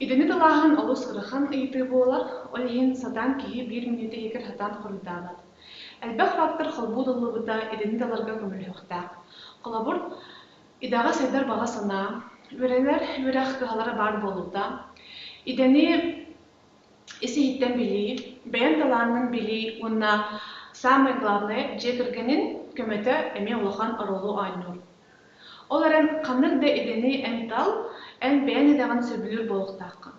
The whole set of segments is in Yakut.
Идэни талааһын олус ыарахан ыйытыы буолар, ол иһин сатаан киһи биир мүнүүтэ иһигэр сатаан хоруйдаабат. Элбэх фактор холбуу ылыллыбыта идэни таларга көмөлөһүөхтээх. Холобур, идэҕэ сайдар баҕа санаа, үөрэнэр үөрэх кыһалара баар буолуута, идэни ис-иһиттэн билии, бэйэҥ талааҥҥын билии уонна саамай главное дьиэ кэргэнин көмөтө эмиэ улахан оруолу оонньуур. Ол эрэн ханнык да идэни эн тал, эн бэйэҥ идэҕин сөбүлүүр буолуохтааххын.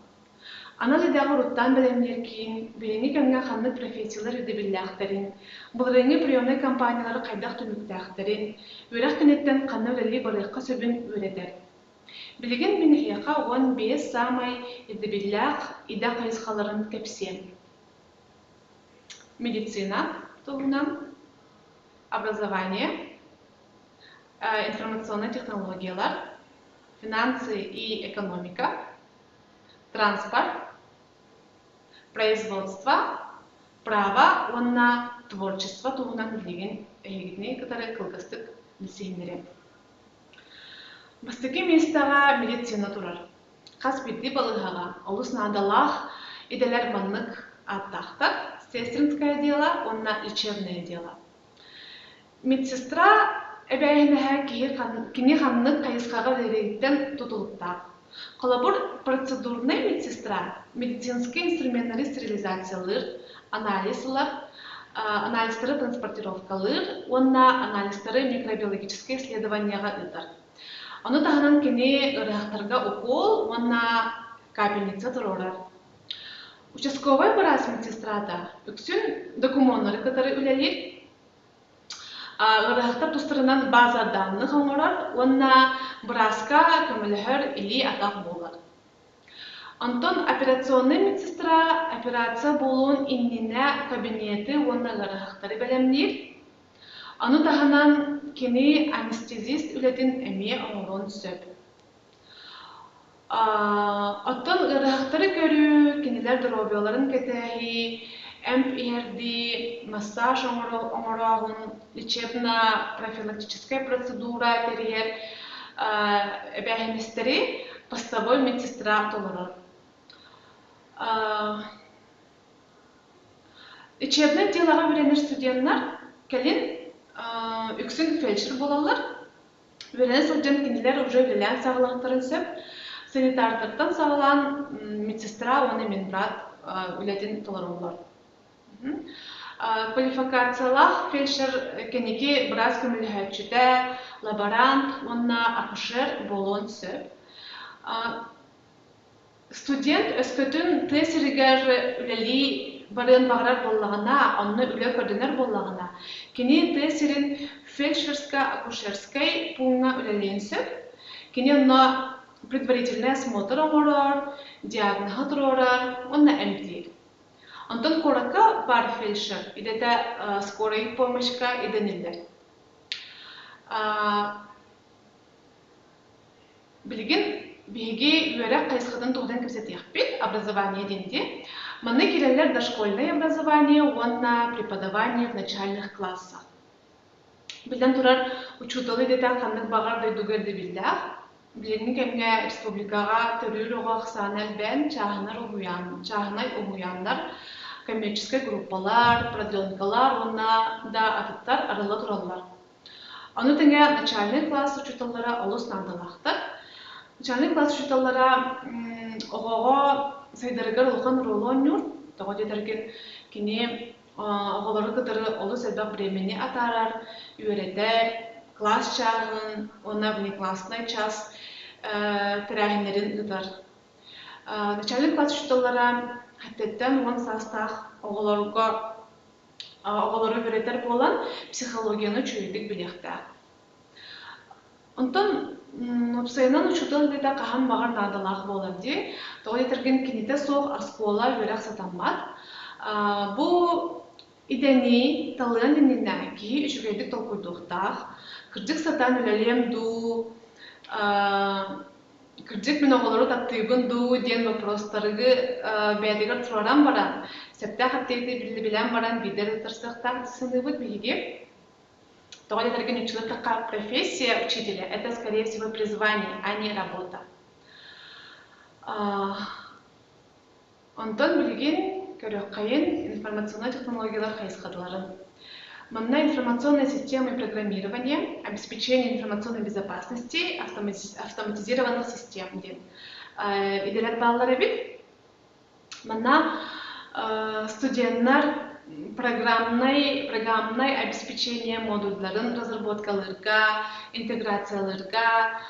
Анал идэҕэ уруттаан бэлэмниир киин билиҥҥи кэмҥэ ханнык профессиялар ирдэбиллээхтэрин, былырыыҥҥы приемнай компаниялары хайдах түмүктээхтэрин, үөрэх кэнниттэн ханна үлэлии барыахха сөбүн үөрэтэр. Билигин мин эһиэхэ 15 саамай ирдэбиллээх идэ хайысхаларын кэпсиэм. Медицина туһунан, образование, информационнай технологиялар, финансы и экономика, транспорт, производство, право уонна творчество туһунан билигин эһигини кытары кылгастык билсиһиннэриэм. Бастакы миэстэҕэ медицина турар. Хас биирдии балыыһаҕа олус наадалаах идэлэр маннык ааттаахтар: сестринское дело уонна лечебное дело. Медсестра эбээһинэһэ киһи кини ханнык хайысхаҕа үлэлиириттэн тутулуктаах. Холобур, процедурнай медсестра медицинскэй инструменнары стерилизациялыыр, анализ ылар, анализтары транспортировкалыыр уонна анализтары микробиологическай исследованиеҕа ыытар. Ону таһынан кини ыарыһахтарга укуол уонна капельница туруорар. Участковай быраас медсестрата үксүн докумуоннары кытары үлэлиир, Ыарыһахтар тустарынан база данных оҥорор уонна бырааска көмөлөһөр илии-атах буолар. Онтон операционнай медсестра операция буолуон иннинэ кабинеты уонна ыарыһахтары бэлэмниир. Ону таһынан кини анестезист үлэтин эмиэ оҥоруон сөп. Оттон ыарыһахтары көрүү, кинилэр доруобуйаларын кэтэһии, эмп иһэрдии, массаж оҥорооһун, лечебно-профилактическай процедура тэрийэр эбээһинэстэри постовой медсестра толорор. Учебнай дьыалаҕа үөрэнэр студеннар кэлин үксүн фельдшер буолаллар. Үөрэнэ сылдьан кинилэр уже үлэлээн саҕалыахтарын сөп. Санитардартан саҕалаан медсестра уонна медбрат үлэтин толороллор. Квалификациялаах фельдшер кэнники быраас көмөлөһөөччүтэ, лаборант уонна акушер буолуон сөп. Студент өскөтүн тыа сиригэр үлэлии барыан баҕарар буоллаҕына, онно үлэ көрдөнөр буоллаҕына, кини тыа сирин фельдшерско-акушерскай пууҥҥа үлэлиэн сөп. Кини онно предварительнай осмотр оҥорор, диагноһы туруорар уонна эмтиир. Онтон куоракка баар фельдшер идэтэ скорай помощька идэниллэр. Билигин биһиги үөрэх хайысхатын туһунан кэпсэтиэхпит, образование диэн дии. Манна киирэллэр дошкольное образование уонна преподавание в начальных классах. Биллэн турар, учуутал идэтэ ханнык баҕар дойдуга ирдэбиллээх. Билиҥҥи кэмҥэ республикаҕа төрүүр оҕо ахсаана элбээн, чааһынай уһуйаан, чааһынай уһуйааннар, коммерческай группалар, продленкалар уонна да атыттар арылла тураллар. Ону тэҥэ начальнай кылаас учууталлара олус наадалаахтар. Начальнай кылаас учууталлара оҕоҕо сайдарыгар улахан оруолу оонньуур. Тоҕо диэтэргин, кини оҕолору кытары олус элбэх бириэмэни атаарар, үөрэтэр, кылаас чааһын уонна внекласснай час тэрээһиннэрин ыытар. Начальнай кылаас учууталлара сэттиттэн 10 саастаах оҕолорго оҕолору үөрэтэр буолан, психологияны үчүгэйдик билиэхтээх. Онтон уопсайынан учуутал идэтэ хаһан баҕар наадалаах буолар дии. Тоҕо диэтэргин кинитэ суох оскуола үөрэх сатаммат. Бу идэни талыан иннинэ киһи үчүгэйдик толкуйдуохтаах. Кырдьык сатаан үлэлиэм дуу, Кырдьык, мин оҕолору таптыыбын дуу диэн боппуруостаргы бэйэтигэр туруоран баран, сөптөөх эппиэти билэн баран биирдэ эрэ тахсыахтаах дии саныыбыт биһиги. Тоҕо диэтэргин училищеҕа профессия учителя – это, скорее всего, призвание, а не работа. Онтон билигин көрүөххэйин информационнай технологиялар хайысхаларын. Манна информационная система и программирование, обеспечение информационной безопасности, автоматизированных систем диэн идэлэр бааллар эбит. Манна студеннар программнай, программнай обеспечение модульларын разработкалыырга, интеграциялыырга,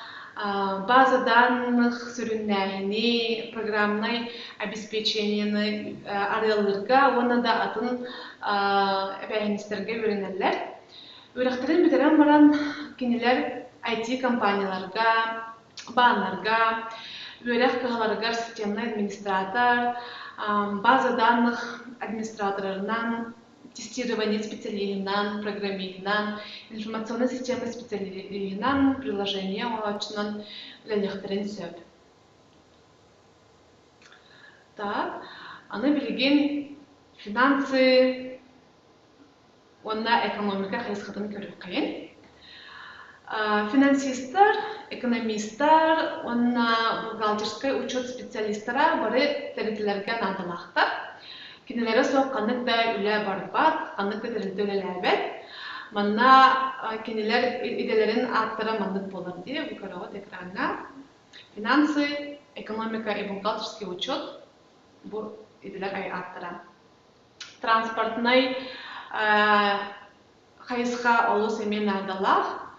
база данных сүрүннээһини, программнай обеспечениены арыаллыырга уонна да атын эбээһинэстэргэ үөрэнэллэр. Үөрэхтэрин бүтэрэн баран кинилэр IT-компанияларга, бааннарга, үөрэх кыһаларыгар системнай администратор, база данных администраторынан, тестирование специалиһынан, программиһынан, информационнай система специалиһынан, приложение оҥорооччунан үлэлиэхтэрин сөп. Так, аны билигин финансы уонна экономика хайысхатын көрүөххэйин. Финансистар, экономистар уонна бухгалтерскай учет специалистара бары тэрилтэлэргэ наадалаахтар. Кинилэрэ суох ханнык да үлэ барбат, ханнык да тэрилтэ үлэлээбэт. Манна кинилэр идэлэрин ааттара маннык буолар дии, бу көрөҕүт экраҥҥа. Финансы, экономика и бухгалтерский учет бу идэлэр ааттара. Транспортнай хайысха олус эмиэ наадалаах.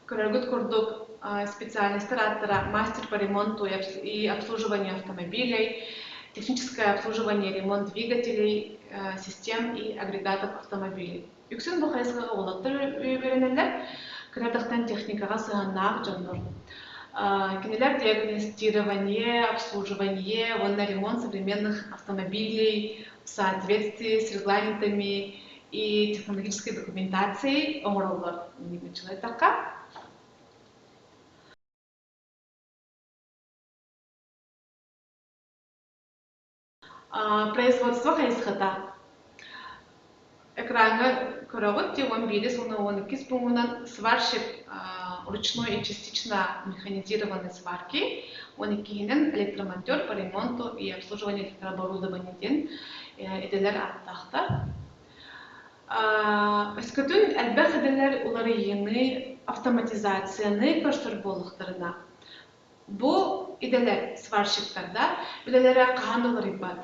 Көрөргүт курдук, специальностар ааттара мастер по ремонту и обслуживанию автомобилей, техническое обслуживание и ремонт двигателей, систем и агрегатов автомобилей. Үксүн бу хайысхаҕа уолаттар үөрэнэллэр, кыра эрдэхтэн техникаҕа сыһыаннаах дьоннор. Кинилэр диагностирование, обслуживание уонна ремонт современных автомобилей в соответствии с регламентами и технологической документацией оҥороллор. Ньуччалайтахха. Производство хайысхата. Экраҥҥа көрөҕүт дии 11 уонна 12 пуунунан сварщик ручной и частично механизированной сварки, 12-һинэн электромонтер по ремонту и обслуживанию электрооборудования диэн идэлэр ааттаахтар. Өскөтүн элбэх идэлэр уларыйыыны, автоматизацияны көрсөр буоллахтарына, Бу идэлэр сварщиктарда үлэлэрэ хаһан да уларыйбат.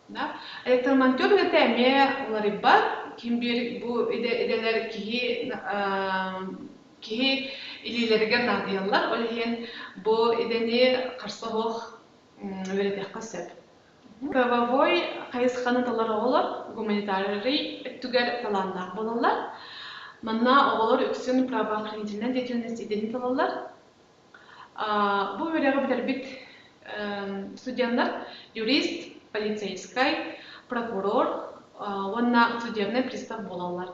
Да? Электромонтер үлэтэ эмиэ уларыйбат. Ким биир бу идэ идэлэр киһи киһи илиилэригэр наадыйаллар. Ол иһин бу идэни харса суох үөрэтиэххэ сөп. Правовой хайысханы талар оҕолор гуманитарий өттүгэр талааннаах буолаллар. Манна оҕолор үксүн правоохранительнай деятельность идэни талаллар. Бу үөрэҕи бүтэрбит студеннар юрист, полицейскай, прокурор уонна судебнай пристав буолаллар.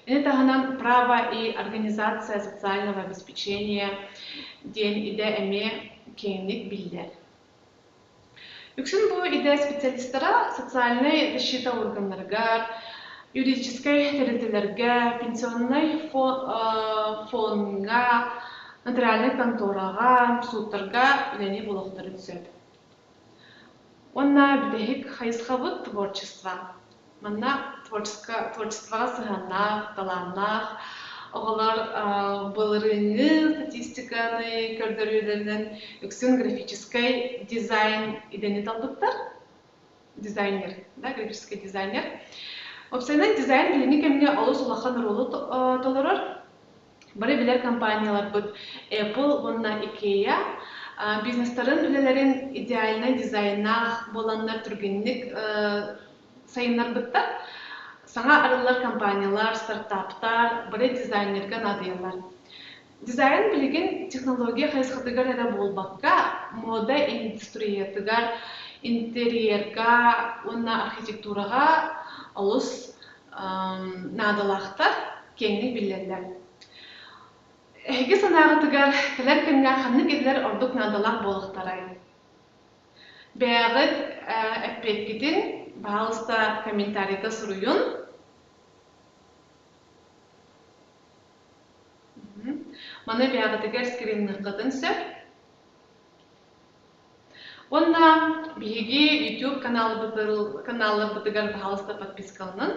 Ини таһынан право и организация социального обеспечения диэн идэ эмиэ киэҥник биллэр. Үксүн бу идэ специалистара социальнай защита органнарыгар, юридическай тэрилтэлэргэ, пенсионнай фоҥҥа, нотариальнай контораҕа, сууттарга үлэни булуохтарын сөп. Уонна бүтэһик хайысхабыт творчество. Манна творчествоҕа сыһыаннаах, талааннаах оҕолор былырыыҥҥы статистиканы көрдөрүүлэринэн үксүн графическай дизайн идэни талбыттар. Дизайнер, да, графический дизайнер. Уопсайынан дизайн билиҥҥи кэмҥэ олус улахан оруолу толорор. Бары билэр компанияларбыт Apple уонна IKEA бизнестарын үлэлэрин идеальнай дизайнаах буоланнар түргэнник сайыннарбыттар. Саҥа арыллар компаниялар, стартаптар бары дизайнерга наадыйаллар. Дизайн билигин технология хайысхатыгар эрэ буолбакка, мода индустриятыгар, интерьерга уонна архитектураҕа олус наадалаахтар, киэҥник биллэллэр. Эһиги санааҕытыгар кэлэр кэмҥэ ханнык идэлэр ордук наадалаах буолуохтарай? Бэйэҕит эппиэккитин, баһаалыста, комментарийга суруйун. Маны бэйэҕитигэр скринныаххытын сөп. Уонна биһиги YouTube каналларбытыгар баһаалыста подпискаланын.